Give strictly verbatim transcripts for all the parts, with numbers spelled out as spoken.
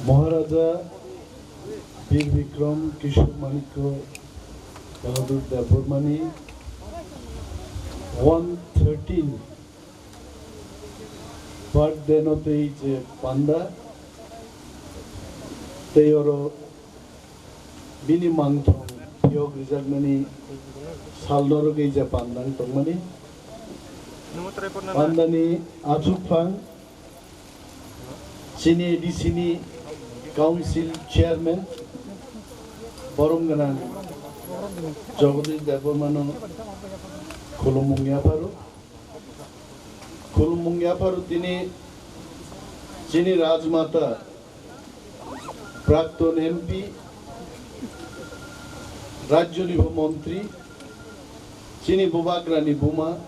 Maharaja Bir Bikram Kishore Manikya Bahadur Debbarmani one thirteen birthday no tei je panda tei oro bini mangthong phiyok rijakmani salno rwgwi je pandang tongmani. Pandani achukphang chini A D C ni Council Chairman borom gwnang Jagadish Debbarmano khulumung yapharo. Khulumung yapharo tini chini Rajmata, Prakton M P, Rajyoni bo Montri, chini Bubagrani buma,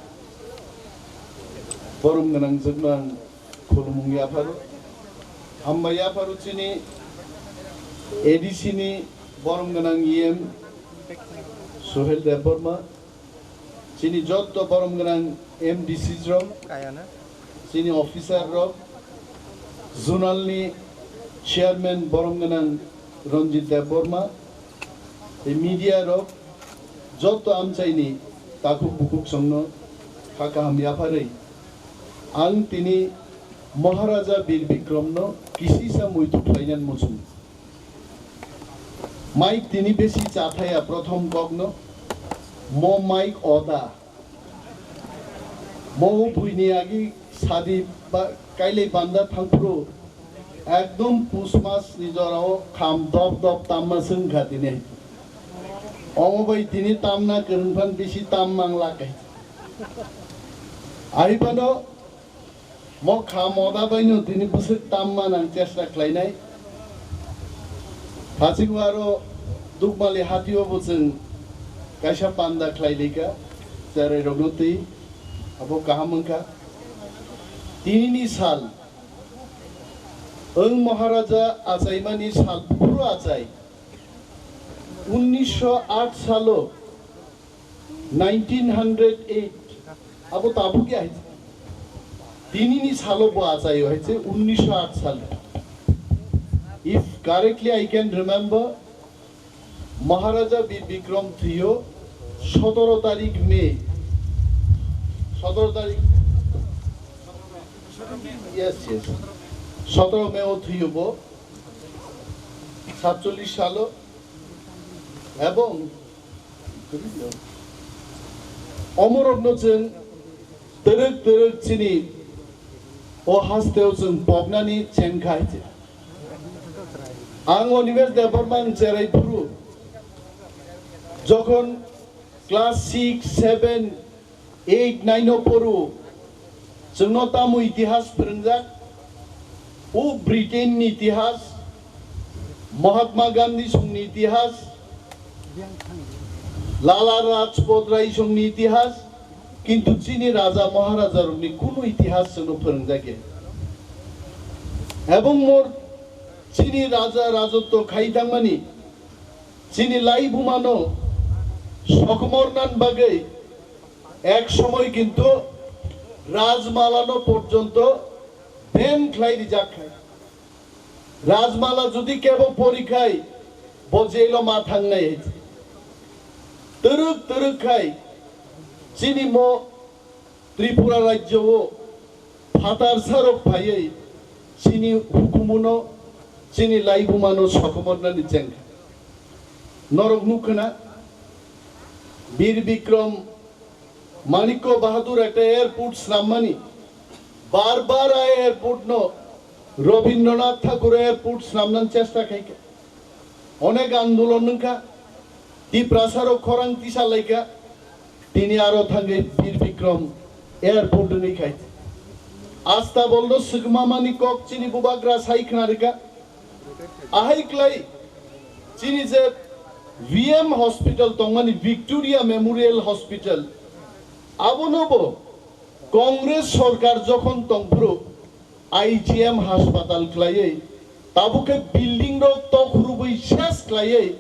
borom gwnang jwkno ang khulumung yapharo. Hambai yapharo chini A D C ni borom gwnang E M Sohel Debbarma, chini jotto borom gwnang M D Cs rok, chini officer rok, zonal ni chairman borom gwnang Ranjit Debbarma, tei media rok, jotto amchaini takhuk bukhuk songno kha kaham yapharwi ang tini Maharaja Bir Bikram no kisisa muitu khlainani muchung. Mike tini besi chathaya prothom kokno, mo Mike oda. Mo o buini agi sadi ba kailai banda thangphuru ekdom pus mas ni jorao kham dop dop tamma swngkha tini. Omo bai tini tamna kwrwngphan bisi tam mang lakai. Aibano mo kha moda baino tini bwswk tamma nang chesta khlainai. Thachingwaro Dukmali hatio bo chwng kaisa panda khlai lika, cherai rokno twi abo kaham wngkha. Tinini sal, wng Maharaja achaimani sal buphuru achai, unnisho aat salo, nineteen hundred eight, abo tabuk ya hai. Tinini salo bo achaio hai se unnisho aat salo. If correctly I can remember, Maharaja Bir Bikram thwiyo sotoro tarik May. Sotoro tarik. Yes, yes. Sotoro May o thwiyo bo. Satchollish salo. Ebong omorokno chwng twrwk twrwk chini o hasteo chwng poknani chengkha hai se. Ang Onimesh Debbarma ang cherai phuru jokhon class six, seven, eight, nine o poru chwngno tamo itihas phwrwngjak, o Britain ni itihas, Mahatma Gandhi songni itihas, Lala Rajpat Rai songni itihas, kintu chini raja maharaja rokni kunu itihas chwngno phwrwngjak ya. Ebong mor chini raja rajotw khai thangmani chini laibumano sokomornan bagwi ek somoi kintu Rajmalano porjonto ban khlai rijak khai. Rajmala jodi kebo porikhai, bo jailo ma thangnai hai. Twrwk twrwk khai chini mo Tripura rajyo o phatar sarok phaiwi chini hukumuno, chini laibumano sokomornani chengkha. Norok nukhwna, Bir Bikram Manikya Bahadur ekta airport snammani, bar bar a airport no Rabindranath Thakur airport snamnani chesta khaikha. Onek andolon wngkha, Tiprasa rok khorang tisa laikha, tini aro thangwi Bir Bikram airport wngwi khai. Astabol no swkmamani kok chini bubagra sai khna rwkha. Ahai klai chini je V M hospital tongmani Victoria Memorial Hospital, abono bo Congress sorkar jokhon tongphuru I G M haspatal khlaiwi, tabuk khe building rok tok rwbwi ses khlaiwi,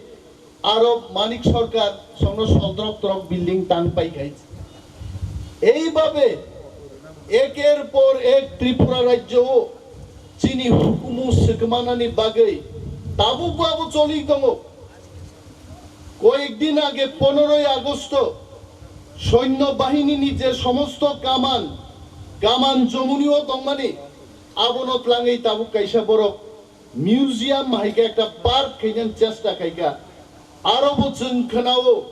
aro Manik Sarkar songno sodrok drok building tang pai khai. Eibabe eker por ek Tripura rajyo o chini hukumu kwmanani bagwi tabukbo abo choli tongo. Koyekdin age poneroi Agosto soinno bahinini je somosto kaman, kaman Jomunio tongmani, abono tlangwi tabuk kaisa borok museum hai khe ekta park khainani chesta khaikha. Aro bo chwng khwnao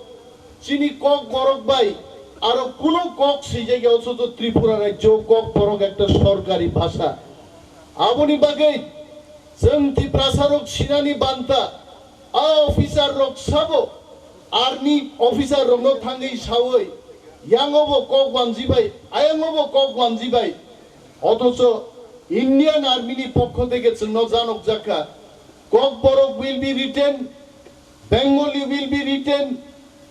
chini Kokborok bai aro kuno kok swijak ya, othocho Tripura rajyo Kokborok ekta sorkari bhasha. Aboni bagwi chwng Tiprasa rok sinani banta, a officer rok sabo army officer rokno thangwi sawi, yango bo kok wanji bai, ayango bo kok wanji bai. Othocho Indian Army ni pokho theke chwngno janok jakha, Kokborok will be written, Bengali will be written,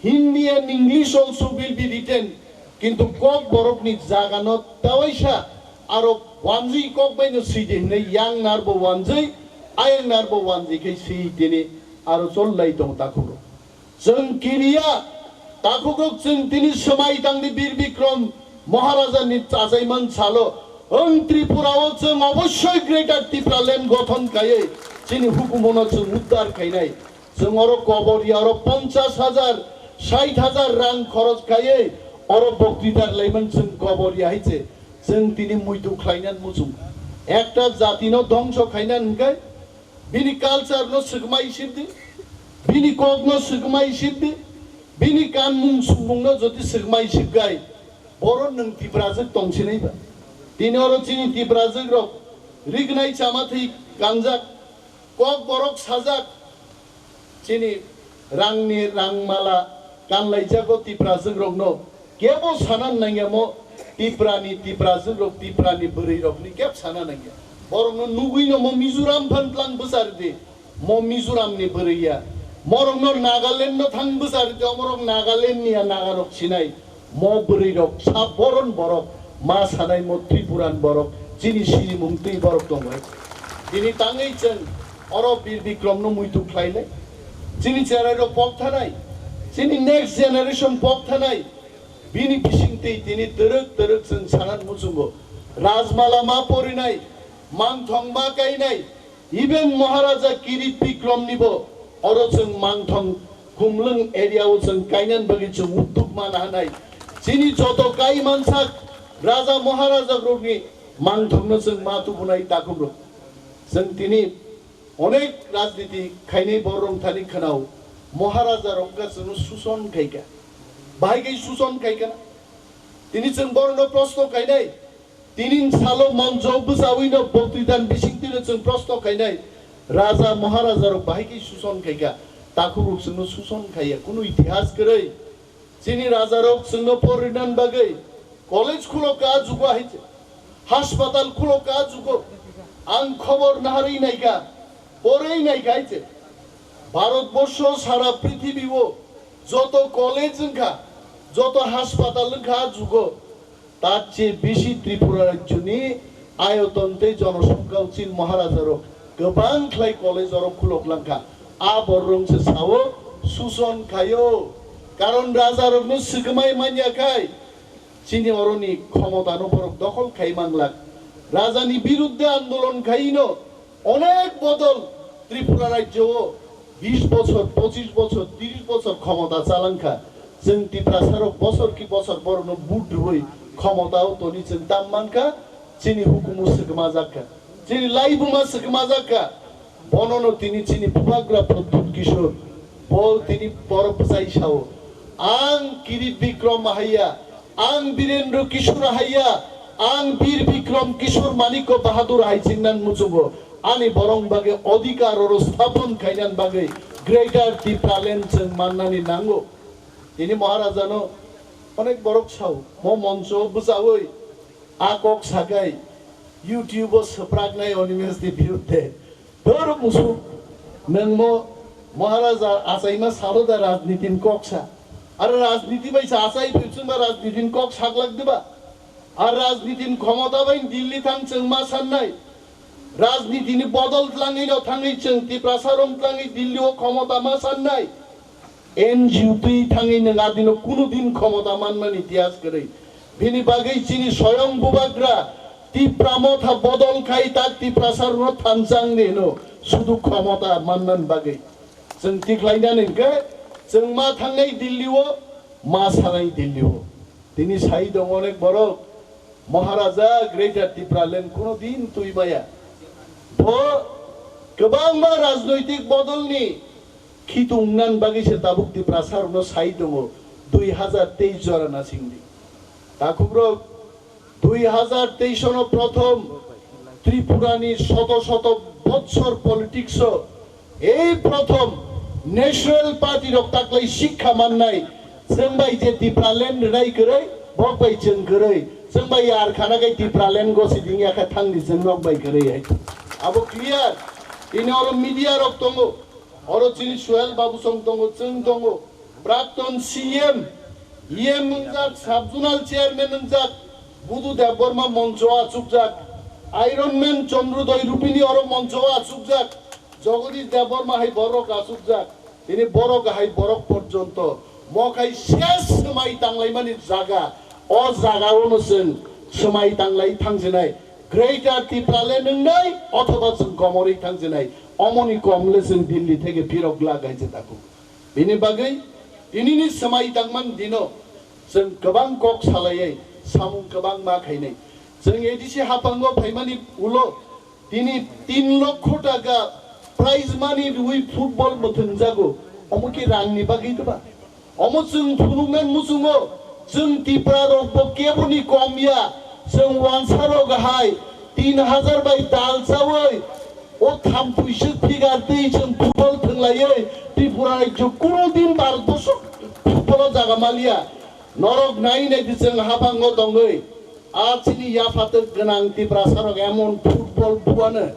Hindi and English also will be written. Kintu Kokborokni jagano tawaisa aro wanjwi kok baino sidi hinwi yang narbo wanjwi, ayang narbo wanjwi khe si tini aro chollai tong takhuro. Chwng kiriya, takhukrok chwng tini swmai tangdi Bir Bikrom Maharaja ni chajaiman salo, wng Tripura o chwng obossoi Greater Tipraland gothon kaiwi chini hukumono chwng uddar khainai. Chwng oro kobor ya, oro ponchash hajar, sait hajar rang khoros kaiwi oro boktwita rwlaimani chwng kobor ya hai se. Chwng tini muitu khlainan muchung. Ekta jatino dhongso khainan hwnkhe bini culture no swkmai sibdi, bini kok no swkmai sibdi, bini kanmung sumung no jodi swkmai sibkhai, boro nwng Tiprajwk tongsinai ba. Tini oro chini Tiprajwk rok rignai chama thwi kanjak, Kokborok sajak, chini rangni rangmala kanlaijago Tiprajwk rokno. Kebo sana nangya mo Tiprani, Tiprajwk rok, Tiprani bwrwi rokni keb sana nangya. Borokno nugwi no mo Mizoram phan tlang bwsardi, mo Mizoram ni bwrwi ya. Morokno Nagaland no thang bwsardi, omorok Nagaland ni ya, Naga rok sinai. Mo bwrwi rok sa boron borok, ma sanai mo Tripuran borok, chini sinimung twi borok tongo. Tini tangwi chwng oro Bir Bikrom no muitu khlainai. Chini cherai rok pok thanai, chini next generation pok thanai. Bini bisingtwi tini twrwk twrwk chwng sanan muchungo. Rajmala ma porinai, mangthong ma kainai, even Maharaja Kirit Bikrom nibo oro chwng mangthong Khumlwng area o chwng kainan bagwi chwng udduk mana hanai. Chini joto kai mansak Raja Maharaja rokni mangthongno chwng ma tubunai takhuk rok. Chwng tini onek rajniti khainai borok thani khwnao Maharaja rok wngkha chwngno suson khaikha. Bahai khai suson khaikha na? Tini chwng borokno proshno khainai. Tini salo monjo bwchawi no boktitan bising tino chwng proshno khainai. Raja Maharaja rok bahai khai suson khaikha. Takhuk rok chwngno suson khaiya. Kunu itihas kwrwi. Chini raja rok chwngno porinan bagwi college khulok ka jugo hai se. Haspatal khulok ka jugo. Ang khobor naharwi naikha. Porwi naikha hai se. Bharat borsho sara prithibi o joto college wngkha, joto haspatal wngkha jugo. Tat se bisi Tripura rajyoni ayoton tei jonosongkha o chini Maharaja rok kwbang khlai college oro khulok langkha. A borok se sao suson khaio. Karon raja rokno swkmai manya khai chini oroni khomotano borok dokhol khai manglak. Rajani birudde andolon khaino onek bodol Tripura rajyo o bish bochor, pochish bochor, trish bochor khomota chalangkha. Chwng Tiprasa rok bochor ki bochor borokno vote rwui khomota o toni chwng tam mankha, chini hukumu swkmajak kha, chini laibuma swkmajak kha. Bonono tini chini bubagra Pradyut Kishore, bo tini borok bwchai sao, ang Kirit Bikrom haiya, ang Birendra Kishore haiya, ang Bir Bikrom Kishore Manikya Bahadur hai chingnan muchungo. Ani borok bagwi odhikar oro sthapon khainan bagwi Greater Tipraland chwng mannani nango. Tini Maharajano onek borok sao, mo moncho bwchawi a kok sakai YouTube o swpraknai Animesh ni birudde. Dor musuk, nwng mo Maharaja achaima salo da rajnitin kok sa. Aro rajniti bai sa achai philsung ba rajnitin kok saglak diba? Ar rajnitin khomota bai Delhi thang chwng ma sannai. Rajnitini bodol tlangwi no thangwi chwng Tiprasa rong tlangwi Delhi o khomota ma sannai. N G O twi thangwi nwng adino kunu din khomota manmani itihas kwrwi. Bini bagwi chini soyong bubagra Tipra motha bodol khai tak Tiprasa rwno thansa wngdi hino sudu khomota mannan bagwi. Chwng tikhlainani hwnkhe chwng ma thangnai Delhi o, ma sanai Delhi o. Tini sai tongo onek borok, Maharaja Greater Tipraland kuno din twi maya. Bo kwbangma rajnoitik bodolni khitung nan bagwi se tabuk Tiprasa rokno sai tongo, dui hazar teis jora na singdi. Takhukrok, dui hazar teis no prothom Tripurani shoto shoto botshor politics o ei prothom National Party rok taklai sikha mannai, chwng bai je Tipraland rwnai kwrwi, bok bai chwng kwrwi, chwng bai yar khana kai Tipraland gosi dingya kha thangdi chwng nok bai kwrwi hai. Abo clear. Tini oro media rok tongo, oro chini Suhel Babu song tongo, chwng tongo, Prakton C M, E M wngjak, Sub Zonal Chairman wngjak, Budu Debbarma moncho achukjak, Iron Man Chandrodoy Rupini oro moncho achukjak, Jagadish Debbarma hai borok achukjak, tini borok hai borok porjonto mokhai ses swmai tanglaimani jaga, o jaga ono chwng swmai tanglai thangjinai, Greater Tipraland wngnai othoba chwng komorwi thangjinai, omoni komle chwng Delhi theke phirok glak hai se taku. Bini bagwi tinini swmai tangman dino chwng kwbang kok salaiwi samung kwbang ma khainai. Chwng A D C haphango phaimani ulo tini tin lokho taka prize money rwi football mwthwngjago. Omo ki rangni bagwi twba? Omo chwng phunuknani muchungo, chwng Tipra rokbo keboni kom ya, chwng wansa rok hai tin hazar bai tal chawi, o thampuiswk phigar twi chwng football thwnglaiwi Tripura rajyo kuno din Bharat borso football o jaga maliya. Norok nai nai di chwng haphango tongwi, a chini yaphatwk gwnang Tiprasa rok emon football buano,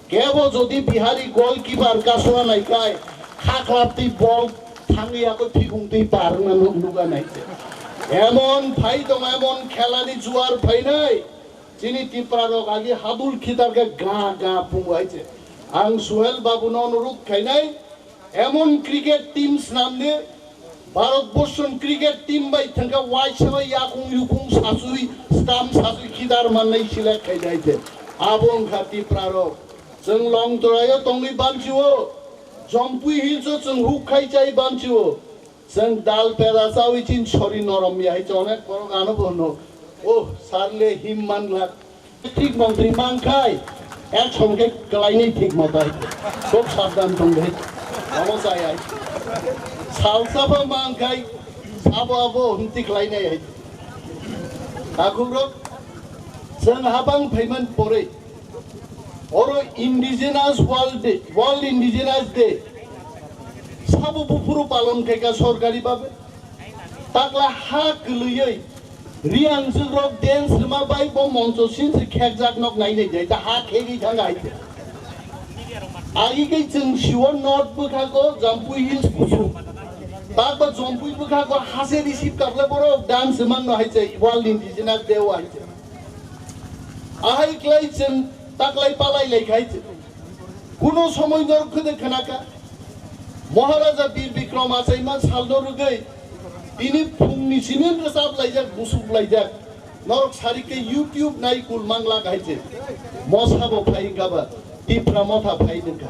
kebo jodi Bihari goalkeeper kasura nai kai, khaklap twi ball thangwi yakwi phikung twi par wngna nuk-, nukha nai. Emon phai tongo, emon khelani juar phainai. Chini Tipra rok agi hadul khitar khe ga ga pungo hai se. Ang Suhel Babu no onurudh khainai, emon cricket team snam de, Bharat Borson cricket team bai thangkha waisa bai yakung yukung sasui, stam sasui khidar mannai select khainai te. Abo wngkha Tipra rok. Chwng Longtrai o tongwi banchi o, Jampui Hills o chwng huk khai chai banchi o. Chwng dal peda chawi chin sori norom ya hai chwng onek borok ano bo hwno. Oh, sarle him man glak. Thik montri man khai, ek song khe kwlainwi thik motai. Kok sabdan tong de. Amo sai ai. Sal sabo man khai, sabo abo hwnti khlainai ai. Takhukrok, chwng habang phaiman pore, oro Indigenous World Day, World Indigenous Day, sabo buphuru palon khaika sorkari babe. Takla ha kwlwiwi Riang jwk rok dance rwma bai bo moncho sin se khekjak nok nai nai jai ta ha khegwi thang hai. Agi khe chwng siwo North bwkha ko Jampui Hills kusu. Takba Jampui bwkha ko hase receive kaple borok dance man no hai se World Indigenous Day o hai se. Ahai klai chwng taklai palai lai khai chwng. Kuno somoi norok khwde khwnakha. Maharaja Bir Bikram achaima salno rwgwi tini phungni simi rwchap laijak, busuk laijak. Norok sari khe YouTube nai kul mangla hai se. Mosa bo phai wngkha ba, Tipra motha phai wngkha.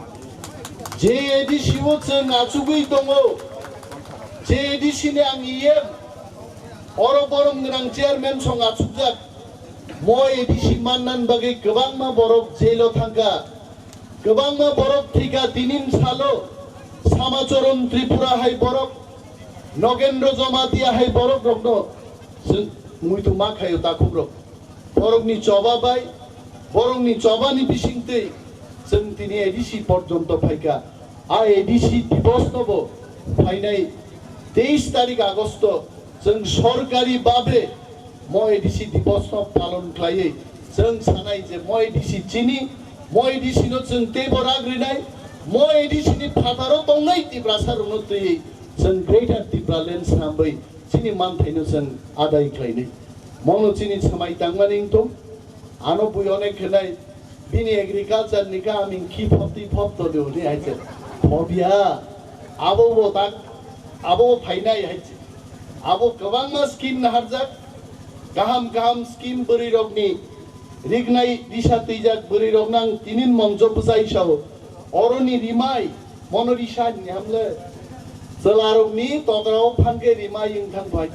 Je A D C o chwng achugwi tongo. Je A D C ni ang E M. Oro borom gwnang chairman song achukjak. Mo A D C mannan bagwi kwbangma borok jail o thangkha. Kwbangma borok thwikha tinin salo. Samacharan Tripura hai borok, Nogendra Jamatia hai borok rokno chwng muitu ma khaio takhukrok. Borokni choba bai, borokni chobani bisingtwi chwng tini A D C porjonto phaikha. A A D C divos no bo phainai teis tarik Agosto chwng sorkari babe mo A D C divos no palon khlaiwi chwng sanai je mo A D C chini, mo A D C no chwng teibo rak rinai, mo A D C ni phataro tongnai Tiprasa rokno twiwi chwng Greater Tipraland swnamwi chini manthaino chwng adai khlainai. Mono chini swmai tangmani wngthung. Ano bui onek khenai bini agriculture ni kha aming khi phopti phop todi hwnwi hai se. Phobya. Abo bo tak, abo bo phainai hai se. Abo kwbangma scheme naharjak. Kaham kaham scheme bwrwi rokni Rignai risa twijak bwrwi rok nang tinin moncho bwsai sao. Oroni rimai mono risa ni hamle. Chwla rok ni totra o phan khe rimai wng thang phai.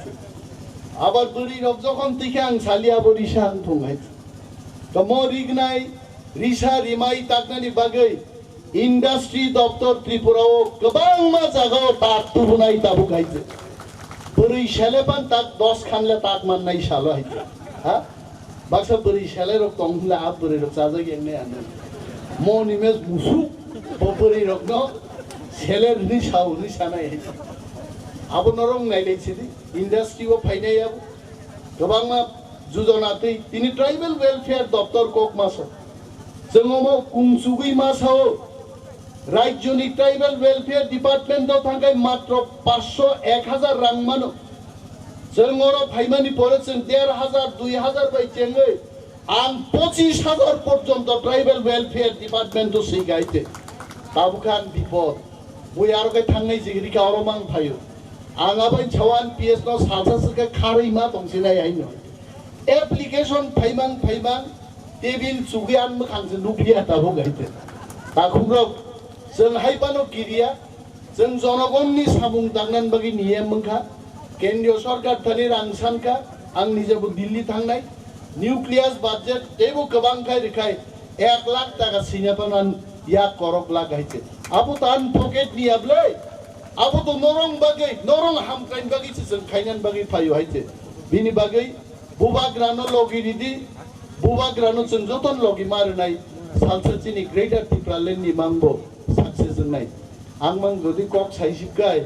Abar bwrwi rok jokhon twi khe ang sali abo risa wng thung hai. Tamo rignai risa rimai taknani bagwi industry doptor Tripura o kwbangma jaga o tak tubunai tabuk hai. Bwrwi sele pan tak dos khan le tak mannai salo hai. Ha? Baksa bwrwi selerok tong hwnle a bwrwirok chajak yang nai ano. Moni mes musuk bo bwrwirokno seler hwnwi sao hwnwi sanai hai. Abo norok nailai sidi industry o phainai abo. Kwbangma jujona twi tini tribal welfare doptor kok masa. Chwng omo kungsugwi ma sao. Rajyoni tribal welfare department o thangkai matro paanch sho ek hazar rang mano. Chwng oro phaimani pore chwng der hazar, dui hazar bai chengwi ang pochis hazar porjonto tribal welfare department o swi gaite. Tabukhan bipod. Bui aro khe thangnai jigiri khe oro mang phaio. Ang abai chawan P S no salsa swkhe kharwi ma tongsinai aino. Application phaimang phaimang table chugwi ang mwkhang se nukliya tabuk gaite. Takhukrok chwng hai phano kiriya. Chwng jonogonni samung tangnani bagwi niyam wngkha. Kendriyo sorkar thani rang sankha, ang nijebo Delhi thangnai. Nucleus budget teibo kwbang khai rwkhai ek lakh taka sina phano ang yak korok lakh hai se. Abo to ang pocket ni ablai. Abo to norong bagwi, norong hamkraini bagwi se chwng khainani bagwi phaio hai se. Bini bagwi bubagrano logi ridi, bubagrano chwng jotono logi ma rwnai salsa chini Greater Tipraland ni mangbo success wngnai. Ang mang jodi kok sai sibkai,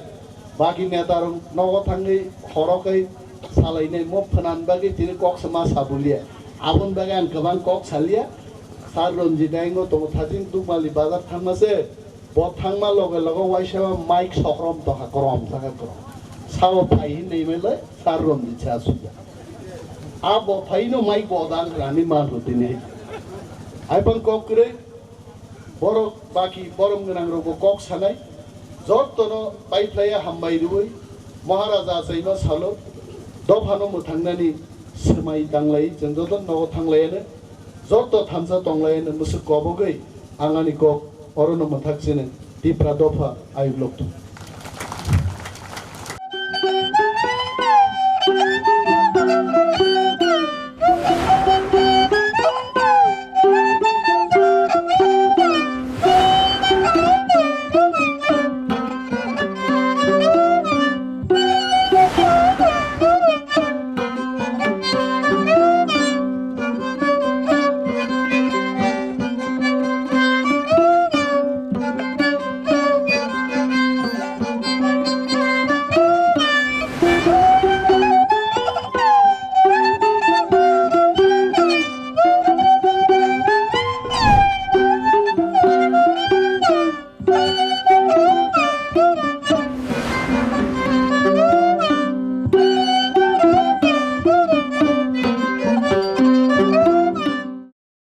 bagi neta rok nogo thangwi horo kai salainai mo phanan bagwi tini kok sama sabulia. Aboni bagwi ang kwbang kok salia. Sir Ranjit aingo tongo thajin Dukmali bazar thangma se. Bo thangma loge loge waisa ma mic sokrom tokha krom thangkha krom. Sao phai hinwi mai lai Sir Ranjit sa suja. A bo phai no mic bo dang rani man rutini. Ai pang kok kwrwi. Borok baki borom gwnang rokbo kok sanai, jottono paiphlaiya hambai rwui Maharaja achaima salo dophano mwthangnani swmai tanglai, chwng joto nogo thanglaiano, jotto thansa tonglaino mwswk kobogwi ang ani kok orono mwthak chini Tipra dopha ayuk lokthung.